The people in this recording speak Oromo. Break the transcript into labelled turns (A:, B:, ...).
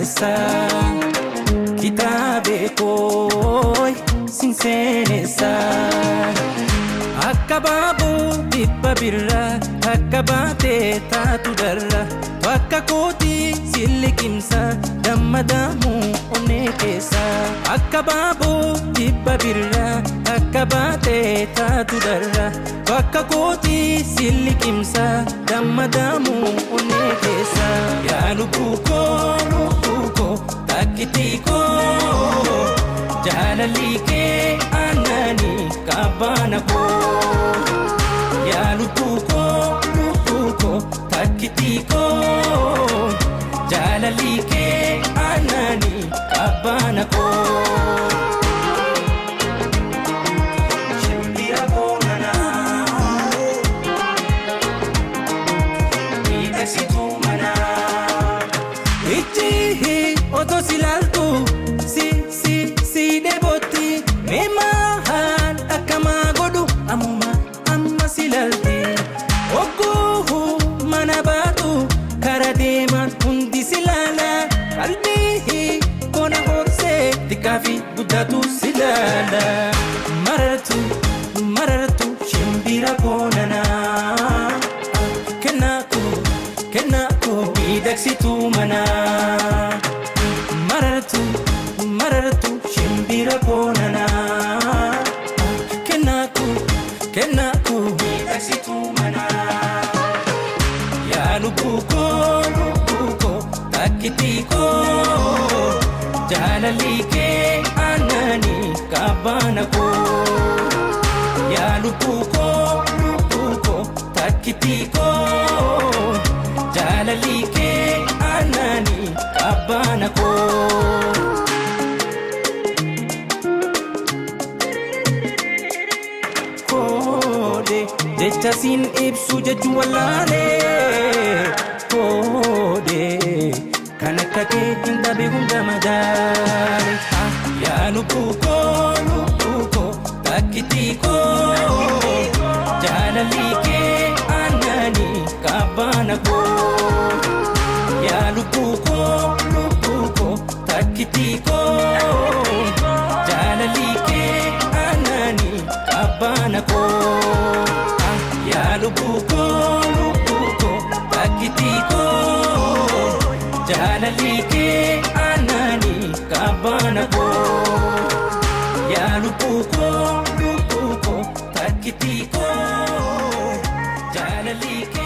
A: barreessa kitaabe kooy sin seenessa. Akka baaboo dhibba birraa akka baatee taatu darra bakka kootii si liqimsa gammadamuu onnee keessa. Akka baaboo dhibba birraa akka baatee taatu darra bakka kootii si liqimsa gammadamuu onnee keessa. Yaa lubbuu koo takkitii koo jaalalli kee aananii qabana koo. Yaa lubbuu koo takkitii koo jaalalli kee aananii qabana koo. Shimbira boonanaa miidhagsituu manaa. Ijji otoo si ilaaltu si si si dheebotti mee maal akkamaa godhu ammuma amma si ilaalti. Ogguu mana baatu kara deeman hundi si ilaala qalbii kona horsee xiqqaa fi guddaatu si ilaala. Marartu marartu shimbira boonanaa kennaa koo kennaa koo miidhagsituu manaa. Marartu marartu shimbira boonanaa kennaa koo kennaa koo miidhagsituu manaa. Yaa lubbuu koo takkitii koo jaalalli kee aananii qabana koo. Yaa lubbuu koo takkitii koo jaalalli kee aananii qabana koo. Koode jecha siin ibsu jechuun wallaalee koode kan akka kee hin dhabe hunda madaale. Yaa lubbuu koo takkitii koo jaalalli kee aananii qabana koo. Yaa lubbuu koo takkitii koo jaalalli kee aananii qabana koo. Yaa lubbuu koo takkitii koo jaalalli kee aananii qabana koo. Yaa lubbuu koo takkitii koo jaalalli kee.